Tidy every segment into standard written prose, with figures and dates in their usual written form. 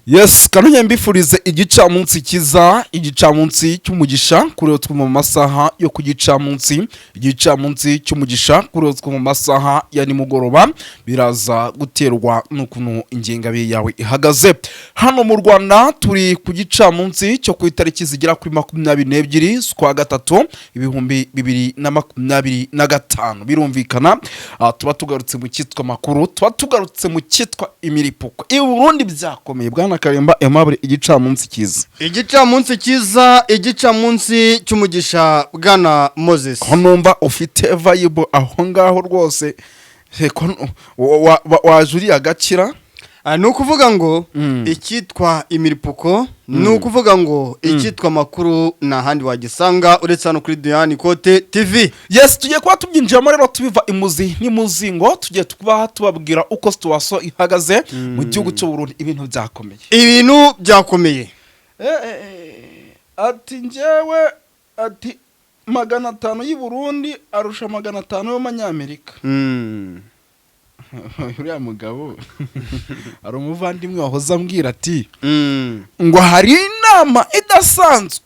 Yes, kanongeye mbifurize igicamunsi cyiza, igicamunsi cy'umugisha kuri twe mu masaha yo ku gicamunsi, igicamunsi cy'umugisha kuri twe mu masaha ya nimugoroba. Biraza guterwa n'ukuntu ingengabihe yawe ihagaze. Hano mu Rwanda turi ku gicamunsi cyo ku itariki zigera kuri 22 z'ukwa gatatu 2025. Birumvikana, tuba tugarutse mu cyitwa makuru, tuba tugarutse mu cyitwa imiripuko. I Burundi byakomeye. Bwana Karemba Aimable, igicamunsi cyiza. Igicamunsi cyiza, igicamunsi cy'umugisha, bwana Moses. Aho numva ufite vibe aho ngaho rwose, ko waje uriya agakira. Ni ukuvuga ngo icyitwa imiripuko, ni ukuvuga ngo icyitwa amakuru nta handi wagisanga uretse hano kuri Duyani Kote TV. Yes, tugiye kuba tubyinjiramo rero, tubiva imuzi n'imuzingo. Tugiye kuba tubabwira uko situation ihagaze mu gihugu cy'u Burundi. Ibintu byakomeye. Ibintu byakomeye. Ati njyewe, ati 500 y'i Burundi arusha 500 y'amanyamerika. Uriya mugabo, hari umuvandimwe wahoze ambwira ati ngo hari inama idasanzwe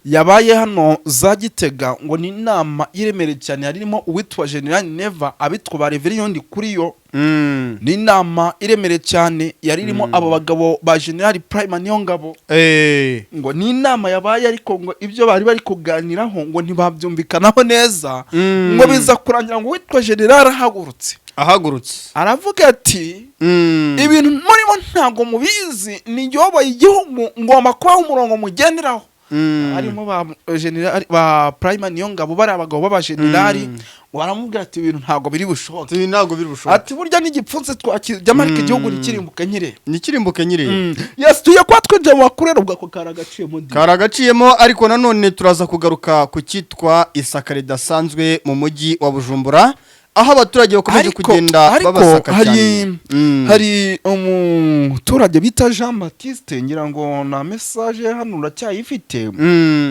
yabaye hano za Gitega, ngo ni inama iremereye cyane, harimo uwitwa General Neva, abitwa ba Reveriyoni kuri yo. Ni inama iremereye cyane yari irimo abo bagabo ba General Prime Niyongabo. Ngo ni inama yabaye, ariko ngo ibyo bari bari kuganiraho ngo ntibabyumvikanaho neza. Ngo biza kurangira ngo uwitwa General ahagurutse. Ahagurutse. Aravuga ati: "Ibintu murimo ntabwo mubizi, ni iyoboye igihugu, ngomba kubaho umurongo mugenderaho." Harimo ba General ba Prime Niyongabo, bari abagabo b'abajenerali, baramubwira ati: "Ibintu ntabwo biri bushoboke." Ibi ntabwo biri bushoboke. Ati: "Burya n'igipfunsi twakijyamo, ariko igihugu ntikirimbuke nkire." Ntikirimbuke nyire. Yes, tugiye kuba twinjiye mu makuru rero, ubwo ako kari agaciyemo ndi. Kari agaciyemo, ariko nanone turaza kugaruka ku cyitwa isaka ridasanzwe mu mujyi wa Bujumbura, aho abaturage bakomeje kugenda ariko babasaka hari cyane. Hari umuturage bita Jean Baptiste, ngira ngo na message hano uracyayifite.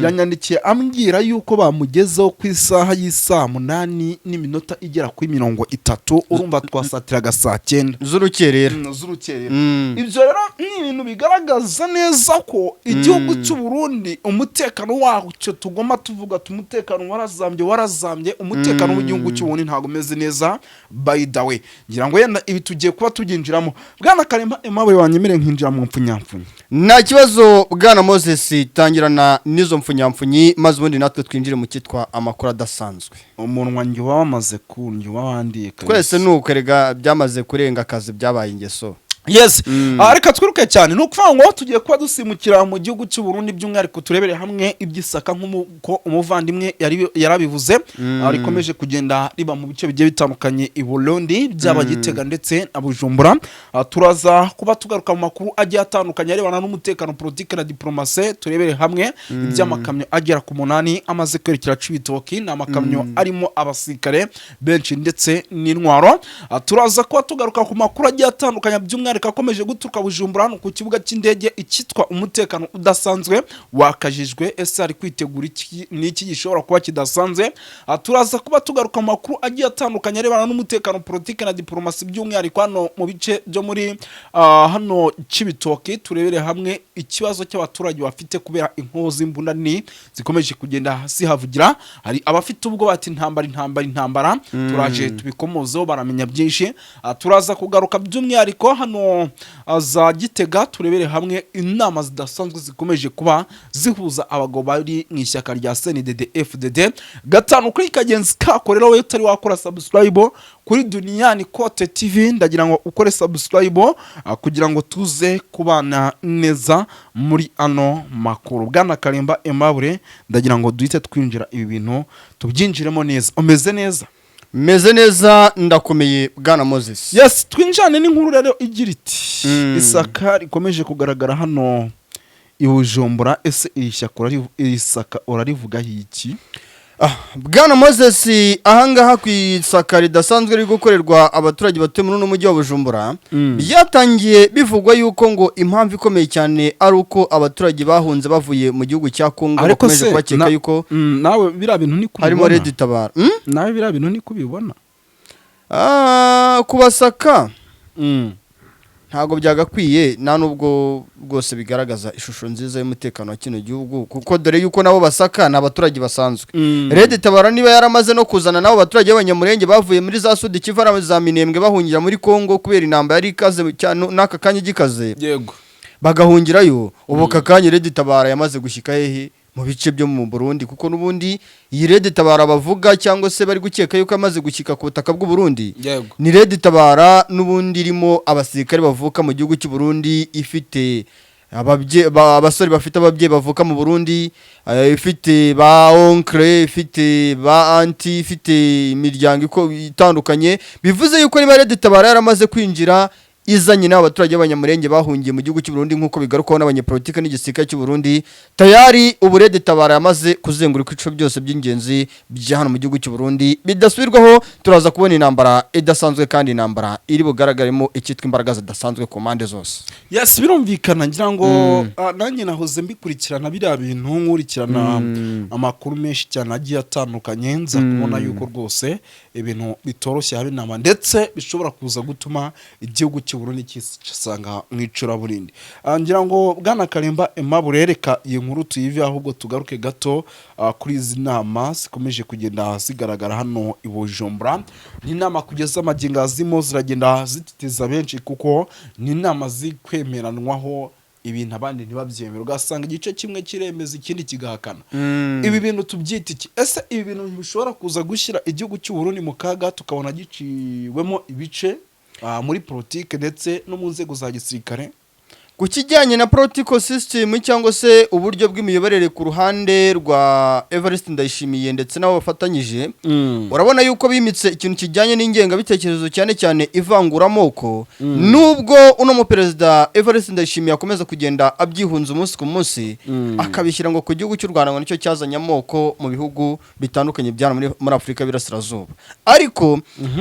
Yanyandikiye ambwira yuko bamugezeho ku isaha y'isaa 8 n'iminota igera kuri 30, urumva twasatiraga saa 9 z'urukerera. Z'urukerera. Ibyo rero ni ibintu bigaragaza neza ko igihugu cy'u Burundi umutekano wacyo tugomba tuvuga ati umutekano warazambye, warazambye. Umutekano w'igihugu cy'u Burundi ntabwo umeze neza. By the way, ngira ngo yenda ibi tugiye kuba tubyinjiramo. Bwana Karemba Aimable, wanyemereye nkinjira mu mpfunyapfunya? Nta kibazo, bwana Moses, tangirana n'izo mfunyamfunyi, maze ubundi natwe twinjire mu cyitwa amakuru adasanzwe. Umunwa njye uba wamaze kundya, uba wandiye kabisa. Twese ni uko erega, byamaze kurenga akazi, byabaye ingeso. Yes. Reka twiruke cyane. Ni ukuvuga ngo tugiye kuba dusimukira mu gihugu cy'u Burundi, by'umwihariko turebere hamwe iby'isaka nk'uko umuvandimwe yarabivuze. Rikomeje kugenda riba mu bice bigiye bitandukanye i Burundi, byaba Gitega ndetse na Bujumbura. Turaza kuba tugaruka mu makuru agiye atandukanye arebana n'umutekano, politiki na diplomasi. Turebere hamwe iby'amakamyo agera ku 8 amaze kwerekera Cibitoki, ni amakamyo arimo abasirikare benshi ndetse n'intwaro. Turaza kuba tugaruka ku makuru agiye atandukanye, by'umwihariko akomeje guturuka Bujumbura hano ku kibuga cy'indege, icyitwa umutekano udasanzwe wakajijwe. Ese ari kwitegura iki? Ni iki gishobora kuba kidasanzwe? Turaza kuba tugaruka mu makuru agiye atandukanye arebana n'umutekano, politiki na diplomasi, by'umwihariko hano mu bice byo muri hano Cibitoki. Turebere hamwe ikibazo cy'abaturage bafite kubera inkoho z'imbunda nini zikomeje kugenda zihavugira. Hari abafite ubwoba ati: "Intambara, intambara, intambara." Turaje tubikomozeho, baramenya byinshi. Turaza kugaruka by'umwihariko hano za Gitega, turebere hamwe inama zidasanzwe zikomeje kuba zihuza abagabo bari mu ishyaka rya CNDD FDD. Gatanu kuri kagenzi kako rero, wowe utari wakora subscribe kuri Duniyani Kote TV, ndagira ngo ukore subscribe kugira ngo tuze kubana neza muri ano makuru. Bwana Karimba Aimable, ndagira ngo duhite twinjira ibi bintu, tubyinjiremo neza. Umeze neza? Meze neza, ndakomeye, bwana Moses. Yes, twinjirane n'inkuru rero igira iti: "Isaka rikomeje kugaragara hano i Bujumbura." Ese iri shyaka iri saka urarivugaho iki? Bwana Moses, ahangaha ku isaka ridasanzwe riri gukorerwa abaturage batuye muri uno mujyi wa Bujumbura, byatangiye bivugwa yuko ngo impamvu ikomeye cyane ari uko abaturage bahunze bavuye mu gihugu cya Kongo Ariko bakomeje se kubakeka yuko nawe biriya bintu ni harimo kubibona? Red Tabara. Nawe biriya bintu ni kubibona? Kubasaka. Ntabwo byagakwiye, nta nubwo rwose bigaragaza ishusho nziza y'umutekano wa kino gihugu, kuko dore yuko nabo basaka ni abaturage basanzwe. Red Tabara niba yaramaze no kuzana nabo baturage b'Abanyamurenge bavuye muri za Sud Kivu na za Minembwe, bahungira muri Kongo kubera intambara yari ikaze cyane n'aka kanya igikaze, bagahungirayo. Ubu aka kanya Red Tabara yamaze gushyika hehe? Mu bice byo mu Burundi, kuko n'ubundi iyi Red Tabara bavuga cyangwa se bari gukeka yuko amaze gushyika ku butaka bw'u Burundi, ni Red Tabara n'ubundi irimo abasirikare bavuka mu gihugu cy'u Burundi, ifite abasore bafite ababyeyi bavuka mu Burundi, ifite ba oncle, ifite ba aunty, ifite imiryango itandukanye. Bivuze yuko niba Red Tabara yaramaze kwinjira izanye n'abo baturage b'Abanyamurenge bahungiye mu gihugu cy'u Burundi, nk'uko bigarukwaho n'abanyepolitike n'igisirikare cy'u Burundi, tayari ubu Red Tabara yamaze kuzenguruka ibice byose by'ingenzi bya hano mu gihugu cy'u Burundi. Bidasubirwaho, turaza kubona intambara idasanzwe, kandi intambara iri bugaragaremo icyitwa imbaraga zidasanzwe ku mpande zose. Yes, birumvikana. Ngira ngo nanjye nahoze mbikurikirana biriya bintu, nkurikirana amakuru menshi cyane agiye atandukanye, nza kubona yuko rwose ibintu bitoroshye habe inama, ndetse bishobora kuza gutuma igihugu cy'u Burundi kisanga mu icuraburindi. Ngira ngo bwana Karimba Aimable, reka iyi nkuru tuyive, ahubwo tugaruke gato kuri izi nama zikomeje kugenda zigaragara hano i Bujumbura. Ni inama kugeza amagingo zirimo ziragenda zititiza benshi, kuko ni inama zikwemeranwaho ibintu abandi ntibabyemere, ugasanga igice kimwe kiremeza, ikindi kigahakana. Ibi bintu tubyita iki? Ese ibi bintu bishobora kuza gushyira igihugu cy'u Burundi mu kaga, tukabona giciwemo ibice muri politike ndetse no mu nzego za gisirikare? Ku kijyanye na political system cyangwa se uburyo bw'imiyoborere ku ruhande rwa Evariste Ndayishimiye ndetse n'abo bafatanyije, urabona yuko bimitse ikintu kijyanye n'ingengabitekerezo, cyane cyane ivanguramoko, nubwo uno muperezida Evariste Ndayishimiye akomeza kugenda abyihunza umunsi ku munsi, akabishyira ngo ku gihugu cy'u Rwanda, ngo nicyo cyazanye amoko mu bihugu bitandukanye bya muri Afurika y'Iburasirazuba. Ariko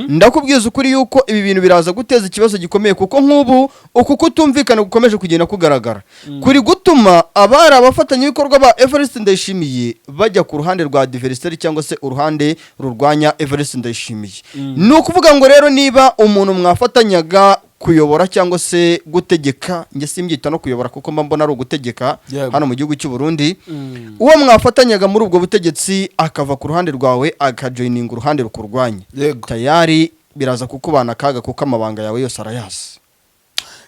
ndakubwiza ukuri yuko ibi bintu biraza guteza ikibazo gikomeye, kuko nk'ubu uku kutumvikana gukomeje kugenda kugaragara kuri gutuma abari abafatanyabikorwa ba Evariste Ndayishimiye bajya ku ruhande rwa adversaire cyangwa se uruhande rurwanya Evariste Ndayishimiye. Ni ukuvuga ngo rero niba umuntu mwafatanyaga kuyobora cyangwa se gutegeka, njye simbyita no kuyobora kuko mba mbona ari ugutegeka, hano mu gihugu cy'u Burundi, uwo mwafatanyaga muri ubwo butegetsi akava ku ruhande rwawe akajoininga uruhande rukurwanya, tayari biraza kukubana akaga, kuko amabanga yawe yose arayazi.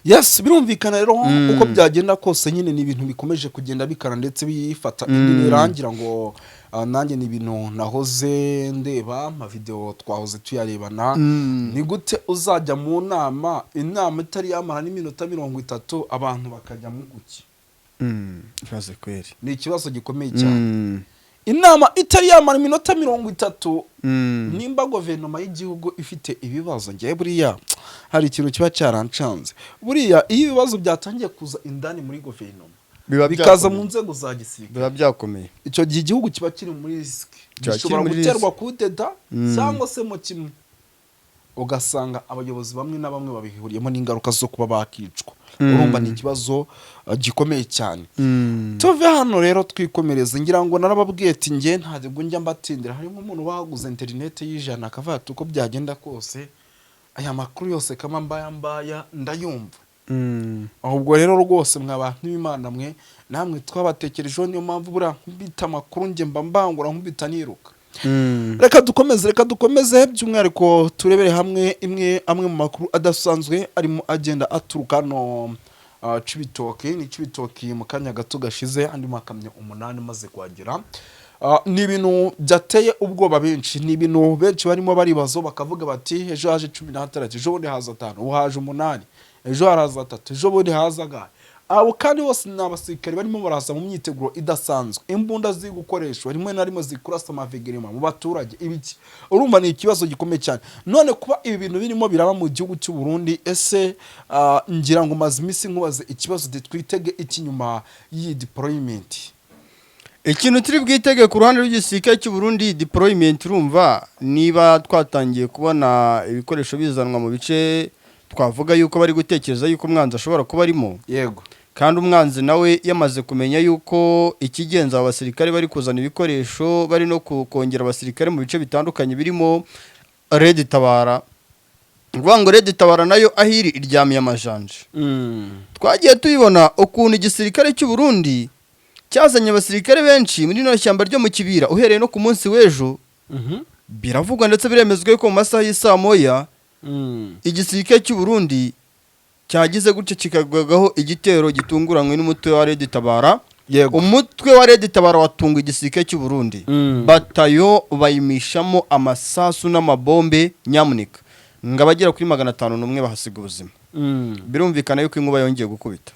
Yes, birumvikana rero. Uko byagenda kose nyine ni ibintu bikomeje kugenda bikara ndetse bifata indi ntera. Ngira ngo nanjye ni ibintu nahoze ndeba, amavideo twahoze tuyarebana. Ni gute uzajya mu nama, inama itari yamara n'iminota 30, abantu bakajya mu guki? Ikibazo kweri. Ni ikibazo gikomeye cyane, inama itari yamara iminota 30. Nimba guverinoma y'igihugu ifite ibibazo, ngewe buriya hari ikintu kiba cyarancanze. Buriya iyo ibibazo byatangiye kuza indani muri guverinoma, Biba bikaza byakomeye. mu nzego za gisirikare, Biba byakomeye. icyo gihe igihugu kiba kiri muri risque. Kiba kiri Gishobora muri guterwa kudeta cyangwa se mu kimwe ugasanga abayobozi bamwe na bamwe babihuriyemo n'ingaruka zo kuba bakicwa. Urumva ni ikibazo gikomeye cyane. Tuve hano rero twikomereze. Ngira ngo narababwiye ati njye ntabwo njya mbatindira. Harimo umuntu waguze interineti y'100, akavuga ati uko byagenda kose aya makuru yose kama mbaya mbaya ndayumva. Ahubwo rero rwose mwa bantu b'Imana mwe, namwe twabatekerejeho, niyo mpamvu buriya nkubita amakuru njye mba mbangura, nkubita niruka. Reka dukomeze, reka dukomeze, by'umwihariko turebere hamwe amwe mu makuru adasanzwe arimo agenda aturuka hano Cibitoke. Ni Cibitoke mu kanya gato gashize andi makamyo 8 maze kuhagera. Ni ibintu byateye ubwoba benshi, ni ibintu benshi barimo baribazo, bakavuga bati ejo haje 16, ejo bundi haza 5, ubu haje 8, ejo haraza 3, ejo bundi haza angahe. Abo kandi bose ni abasirikare barimo baraza mu myiteguro idasanzwe, imbunda ziri gukoreshwa rimwe na rimwe zikurasa amavegerema mu baturage, ibiki. Urumva ni ikibazo gikomeye cyane. None kuba ibi bintu birimo biraba mu gihugu cy'u Burundi, ese ngira ngo maze iminsi nkubaze ikibazo, twitege iki nyuma y'iyi deployment? Ikintu turi bwitege ku ruhande rw'igisirikare cy'u Burundi, deployment, urumva niba twatangiye kubona ibikoresho bizanwa mu bice twavuga yuko bari gutekereza yuko umwanzi ashobora kuba arimo, kandi umwanzi nawe yamaze kumenya yuko ikigenza aba basirikare bari kuzana ibikoresho, bari no kongera abasirikare mu bice bitandukanye birimo Red Tabara. Ukuvuga ngo Red Tabara nayo aho iri iryamiye amajanja. Twagiye tubibona ukuntu igisirikare cy'u Burundi cyazanye abasirikare benshi muri rino shyamba ryo mu Kibira. Uhereye no ku munsi w'ejo, biravugwa ndetse biremezwa ko mu masaha y'isaa 1 igisirikare cy'u Burundi cyagize gutyo kikagwagaho igitero gitunguranywe n'umutwe wa Red Tabara. Umutwe wa Red Tabara watunga igisirikare cy'u Burundi, batayo bayimishamo amasasu n'amabombe, nyamuneka, ngo abagera kuri 501 bahasiga ubuzima. Birumvikana yuko inkuba yongeye gukubita.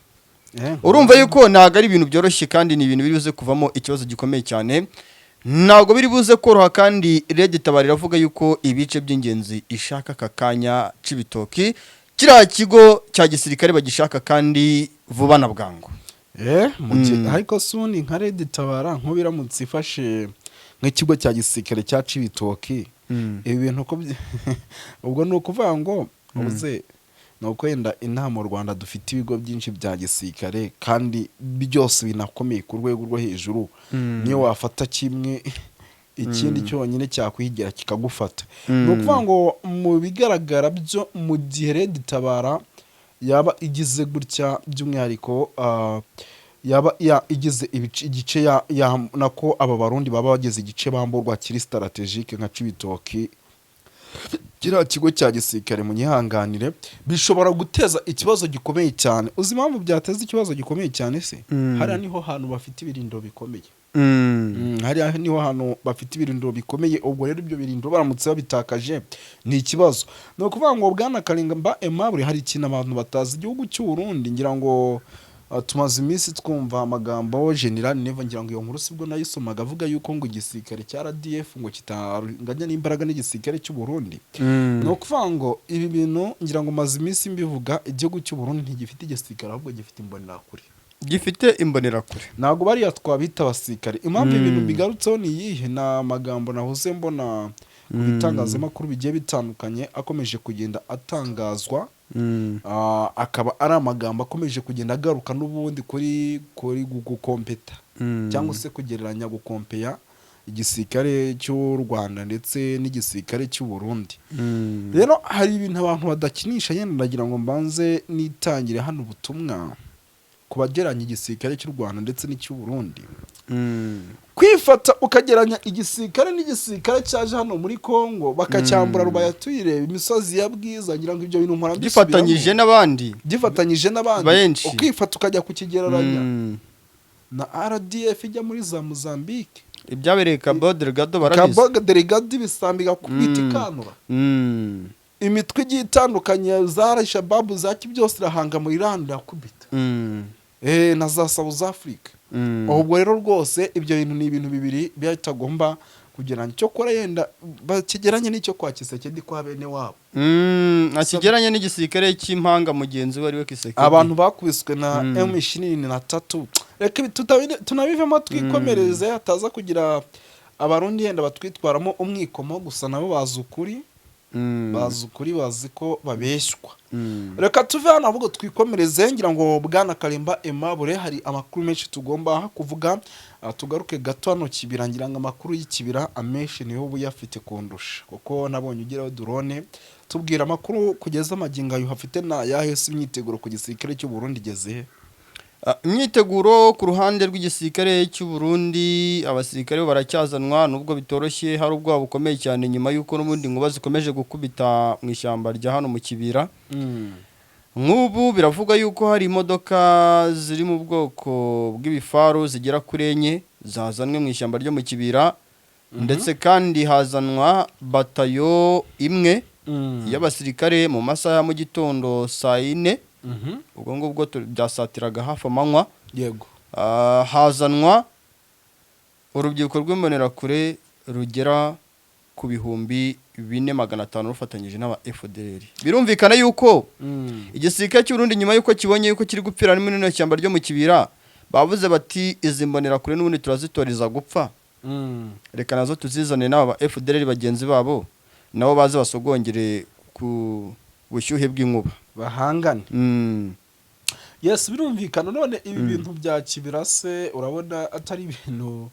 Urumva yuko ntabwo ari ibintu byoroshye, kandi ni ibintu biri buze kuvamo ikibazo gikomeye cyane, ntabwo biri buze koroha. Kandi Red Tabara iravuga yuko ibice by'ingenzi ishaka aka kanya, Cibitoki, kiriya kigo cya gisirikare bagishaka kandi vuba na bwangu. Mu gihe ariko suni nka Red Tabara nk'ubu iramutse ifashe nk'ikigo cya gisirikare cya Cibitoki, ibi bintu ko ubwo ni ukuvuga ngo ubuze ni uko wenda inaha mu Rwanda dufite ibigo byinshi bya gisirikare kandi byose binakomeye ku rwego rwo hejuru, niyo wafata kimwe ikindi cyonyine cyakwigira kikagufata. Ni ukuvuga ngo mu bigaragara byo, mu gihe Red Tabara yaba igize gutya, by'umwihariko yaba igize igice nako aba Barundi baba bageze igice bamburwa kiri stratégique nka Cibitoki, kiriya kigo cya gisirikare, mu nyihanganire, bishobora guteza ikibazo gikomeye cyane. Uzi impamvu byateza ikibazo gikomeye cyane se? Hariya niho hantu bafite ibirindiro bikomeye. Hariya niho hantu bafite ibirindiro bikomeye. Ubwo rero ibyo birindiro baramutse babitakaje ni ikibazo. Ni ukuvuga ngo, bwana Karimba Aimable, hari ikintu abantu batazi. Igihugu cy'u Burundi, ngira ngo tumaze iminsi twumva amagambo General Neva, ngira ngo iyo nkuru sibwo nayisomaga, avuga yuko ngo igisirikare cya RDF ngo kitanganya n'imbaraga n'igisirikare cy'u Burundi. Ni ukuvuga ngo ibi bintu ngira ngo maze iminsi mbivuga, igihugu cy'u Burundi ntigifite igisirikare, ahubwo gifite imbonerakure. Gifite imbonerakure. Ntabwo bariya twabita abasirikare. Impamvu ibintu bigarutseho ni iyihe? Ni amagambo nahoze mbona ku bitangazamakuru bigiye bitandukanye akomeje kugenda atangazwa, akaba ari amagambo akomeje kugenda agaruka n'ubundi kuri gukompeta cyangwa se kugereranya, gukompeya igisirikare cy'u Rwanda ndetse n'igisirikare cy'u Burundi. Rero hari ibintu abantu badakinisha. Yenda ndagira ngo mbanze nitangire hano ubutumwa ku bageranya igisirikare cy'u Rwanda ndetse n'icy'u Burundi. Kwifata ukageranya igisirikare n'igisirikare cyaje hano muri Congo bakacyambura Rubaya tuyireba, imisozi ya Bwiza, ngira ngo ibyo bintu mpora Gifatanyije n'abandi. Gifatanyije n'abandi. Benshi. Ukifata ukajya kukigereranya na RDF ijya muri za Mozambique. Ibyabereye Cabo Delgado barabizi. Cabo Delgado, ibisambi igakubita, ikanura imitwe igiye itandukanye za Al-Shabaab, za ki, byose irahanga muri Iran irakubita, na za South Africa. Ubwo rero rwose ibyo bintu ni ibintu bibiri bitagomba kugeranya. Cyokora yenda bakigeranye n'icyo kwa Tshisekedi, kwa bene wabo. Akigeranye n'igisirikare cy'impanga mugenzi we ari we Tshisekedi. Abantu bakubiswe na M23. Reka ibi tunabivemo twikomereze, hataza kugira Abarundi yenda batwitwaramo umwikomo. Gusa nabo bazi ukuri. Bazi ukuri, bazi ko babeshywa. Reka tuve hano ahubwo twikomereze. Ngira ngo bwana Karimba Aimable, hari amakuru menshi tugomba kuvuga. Tugaruke gato hano Kibira. Ngira ngo amakuru y'Ikibira amenshi niho uba uyafite kundusha, kuko nabonye ugeraho drone. Tubwira amakuru kugeza amagingo ayo hafite na ayahe se? Imyiteguro ku gisirikare cy'u Burundi igeze he? Imyiteguro ku ruhande rw'igisirikare cy'u Burundi, abasirikare bo baracyazanwa nubwo bitoroshye, hari ubwoba bukomeye cyane nyuma y'uko n'ubundi inkuba zikomeje gukubita mu ishyamba rya hano mu Kibira. Nk'ubu biravugwa yuko hari imodoka ziri mu bwoko bw'ibifaru zigera kuri enye zazanwe mu ishyamba ryo mu Kibira, ndetse kandi hazanwa batayo imwe y'abasirikare mu masaha ya mu gitondo saa 4. Ubwo ngubwo byasatiraga hafi amanywa. Hazanwa urubyiruko rw'imbonerakure rugera ku 4500 rufatanyije n'aba FDLR. Birumvikana yuko igisirikare cy'u Burundi, nyuma yuko kibonye yuko kiri gupfira muri rino shyamba ryo mu Kibira, bavuze bati: "Izi mbonerakure n'ubundi turazitoreza gupfa, reka nazo tuzizane n'aba ba FDLR bagenzi babo, nabo baze basogongere ku bushyuhe bw'inkuba." Bahangane. Yes, birumvikana. None ibi bintu bya Kibira se urabona atari ibintu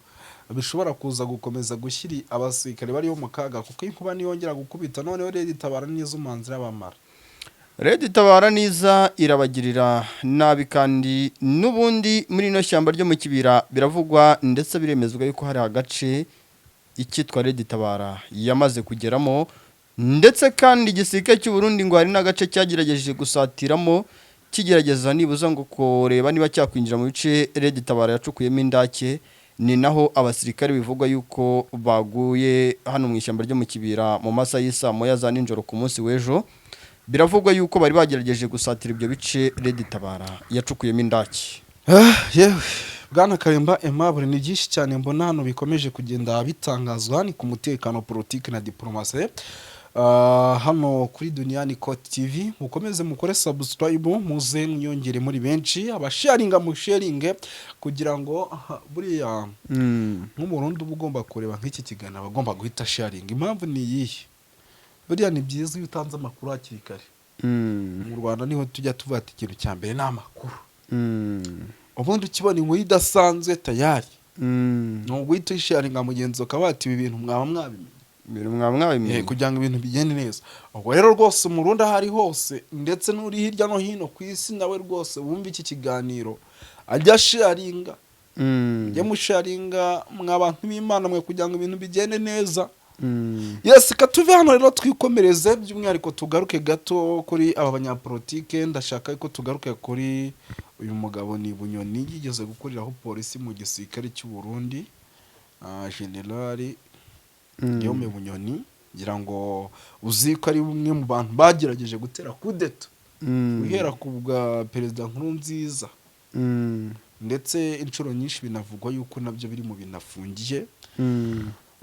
Bishobora kuza gukomeza gushyira abasirikare bariyo mu kaga, kuko inkuba niyongera gukubita noneho rero itabara neza umwanzuro irabamara. Red Tabara niza irabagirira nabi. Kandi n'ubundi muri ino shyamba ryo mu Kibira biravugwa ndetse biremezwa yuko hari agace icyitwa Red Tabara yamaze kugeramo. Ndetse kandi igisirikare cy'u Burundi ngo hari n'agace cyagerageje gusatiramo, kigerageza nibuza ngo kureba niba cyakwinjira mu bice Red Tabara yacukuyemo indake. Ni naho abasirikare bivugwa yuko baguye hano mu ishyamba ryo mu Kibira mu masaha y'isaa 1 za nijoro ku munsi w'ejo. Biravugwa yuko bari bagerageje gusatira ibyo bice Red Tabara yacukuyemo indake. Yewe bwana Karemba Aimable, ni byinshi cyane mbona hano bikomeje kugenda bitangazwa, ni ku mutekano, politiki na diplomasi. Hano kuri Duniyani Koti TV mukomeze mukore subscribe, muze mwiyongere muri benshi, abasharinga musharinge, kugira ngo buriya nk'Umurundi uba ugomba kureba nk'iki kiganiro aba agomba guhita sharinga. Impamvu ni iyihe? Buriya ni byiza iyo utanze amakuru hakiri kare. Mu Rwanda niho tujya tuvuga ati ikintu cya mbere ni amakuru. Ubundi ukibona inkuru idasanzwe, tayari ni uguhita uyisharinga mugenzi, ukaba wati: "Ibi bintu mwaba mwabimenye?" Ibintu mwaba mwabimenye? Kugira ngo ibintu bigende neza. Ubwo rero rwose Umurundi aho ari hose, ndetse n'uri hirya no hino ku isi, nawe rwose wumva iki kiganiro ajya asharinga. Mujye musharinga mwa bantu b'Imana mwe, kugira ngo ibintu bigende neza. Yes, ka tuve hano rero twikomereze, by'umwihariko tugaruke gato kuri aba banyapolitike. Ndashaka ko tugaruke kuri uyu mugabo, ni Bunyoni, yigeze gukoreraho polisi mu gisirikare cy'u Burundi, Generali Guillaume Bunyoni. Ngira ngo uzi ko ari umwe mu bantu bagerageje gutera kudeta guhera ku bwa Perezida Nkurunziza, ndetse inshuro nyinshi binavugwa yuko nabyo biri mu binafungiye.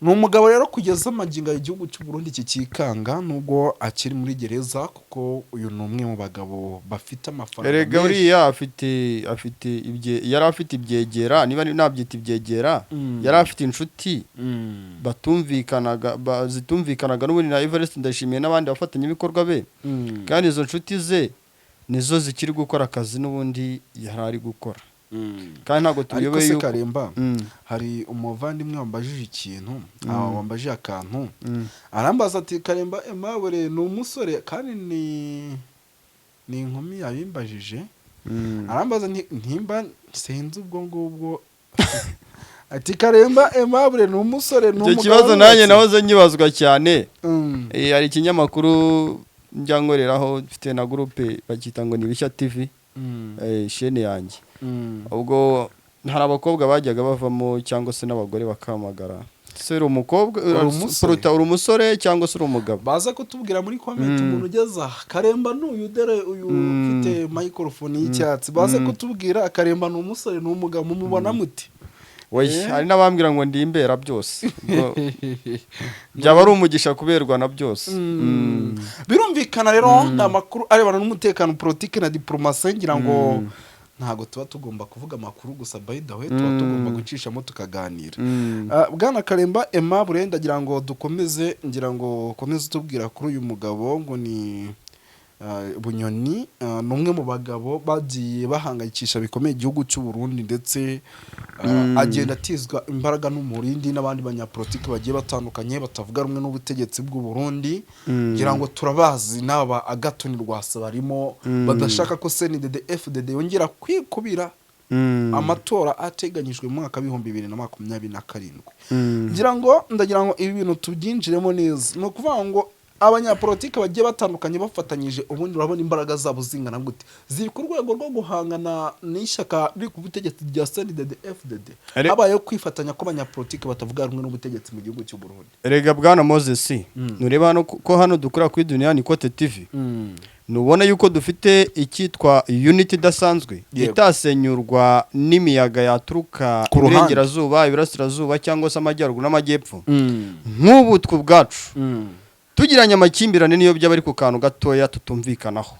Ni umugabo rero kugeza amagingo aya igihugu cy'u Burundi kikikanga, nubwo akiri muri gereza, kuko uyu ni umwe mu bagabo bafite amafaranga Erega menshi. Uriya afite ibye, yari afite ibyegera, niba nabyita ibyegera, yari afite inshuti batumvikanaga, zitumvikanaga n'ubundi na Evariste Ndayishimiye n'abandi bafatanyabikorwa be. Kandi izo nshuti ze nizo zikiri gukora akazi n'ubundi yari ari gukora. Kandi ntabwo Ariko tuyobewe se yuko Karemba, hari umuvandimwe wambajije ikintu, wambajije akantu. Arambaza ati: "Karemba Aimable ni umusore?" Kandi ni inkumi yabimbajije. Arambaza ntimba sinzi ubwo ngubwo, ati: "Karemba Aimable ni umusore, ni Icyo umugabo kibazo nanjye wubatse?" nahoze nyibazwa cyane. Hari ikinyamakuru njya nkoreraho, mfite na groupe, bacyita ngo ni Bishya TV, chaîne yanjye. Ubwo hari abakobwa bajyaga bavamo cyangwa se n'abagore bakahamagara: "Se uri umukobwa?" Uri umusore? Poruta, uri umusore cyangwa se uri umugabo? Baza kutubwira muri comment. Umuntu ugeze aha, Karemba ni uyu, dore uyu ufite microphone y'icyatsi. Baze kutubwira: Karemba ni umusore, ni umugabo, mumubona muti? Oya, hari n'abambwira ngo ndi imbera byose. Ubwo byaba ari umugisha kuberwa na byose. Birumvikana rero ni amakuru arebana n'umutekano, politiki na diplomasi. Ngira ngo ntabwo tuba tugomba kuvuga amakuru gusa, by the way, tuba tugomba gucishamo tukaganira. Bwana Karemba Aimable, ndagira ngo dukomeze, ngira ngo ukomeze utubwira kuri uyu mugabo ngo ni Bunyoni. Ni umwe mu bagabo bagiye bahangayikisha bikomeye igihugu cy'u Burundi, ndetse agenda atizwa imbaraga n'umurindi n'abandi banyapolitiki bagiye batandukanye batavuga rumwe n'ubutegetsi bw'u Burundi. Ngira ngo turabazi, n'aba Agathon Rwasa barimo, badashaka ko CNDD FDD yongera kwikubira amatora ateganyijwe mu mwaka w'2027. Ngira ngo ndagira ngo ibi bintu tubyinjiremo neza. Ni ukuvuga ngo abanyapolitiki bagiye batandukanye bafatanyije, ubundi urabona imbaraga zabo zingana gute? Ziri ku rwego rwo guhangana n'ishyaka riri ku butegetsi rya CNDD FDD, habayeho kwifatanya kw'abanyapolitiki batavuga rumwe n'ubutegetsi mu gihugu cy'u Burundi? Erega bwana Moses, nureba hano ko hano dukora kuri Dunia ni Kote TV, nubona yuko dufite icyitwa unity idasanzwe itasenyurwa n'imiyaga yaturuka Ku ruhande. iburengerazuba, iburasirazuba cyangwa se amajyaruguru n'amajyepfo. Nk'ubu twe ubwacu tugiranye amakimbirane, niyo byaba ari ku kantu gatoya tutumvikanaho,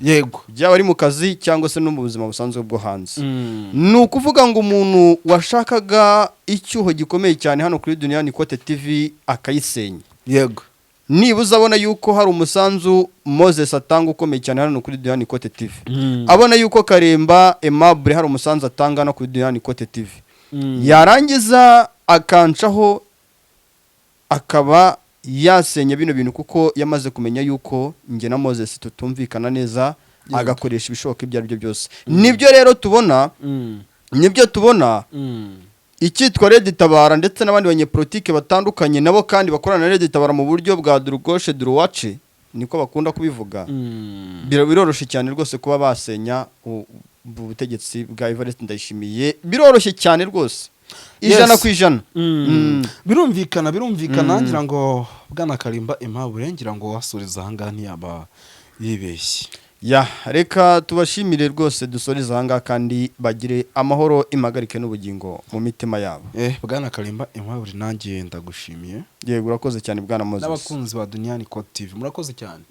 byaba ari mu kazi cyangwa se no mu buzima busanzwe bwo hanze, ni ukuvuga ngo umuntu washakaga icyuho gikomeye cyane hano kuri Dunia ni Kote TV akayisenya, nibuze abona yuko hari umusanzu Moses atanga ukomeye cyane hano kuri Dunia ni Kote TV, abona yuko Karemba Aimable hari umusanzu atanga hano kuri Dunia ni Kote TV, yarangiza Akancaho, akaba yasenya bino bintu, kuko yamaze kumenya yuko njye na Moses tutumvikana neza, agakoresha ibishoboka ibyo ari byo byose. Nibyo rero tubona, nibyo tubona icyitwa Red Tabara ndetse n'abandi banyepolitike batandukanye nabo kandi bakorana na Red Tabara mu buryo bwa de gauche droite, niko bakunda kubivuga. Biroroshye cyane rwose kuba basenya ubutegetsi bwa Evariste Ndayishimiye, biroroshye cyane rwose, 100%. Birumvikana, birumvikana. Ngira ngo bwana Karimba Aimable, ngira ngo wasuriza ahangaha ntiyaba yibeshye. Ya, reka tubashimire rwose, dusoreze ahangaha, kandi bagire amahoro, impagarike n'ubugingo mu mitima yabo. Bwana Karimba Aimable, nanjye ndagushimiye. Yego, urakoze cyane, bwana Moses. N'abakunzi ba Duniyani Code TV, murakoze cyane.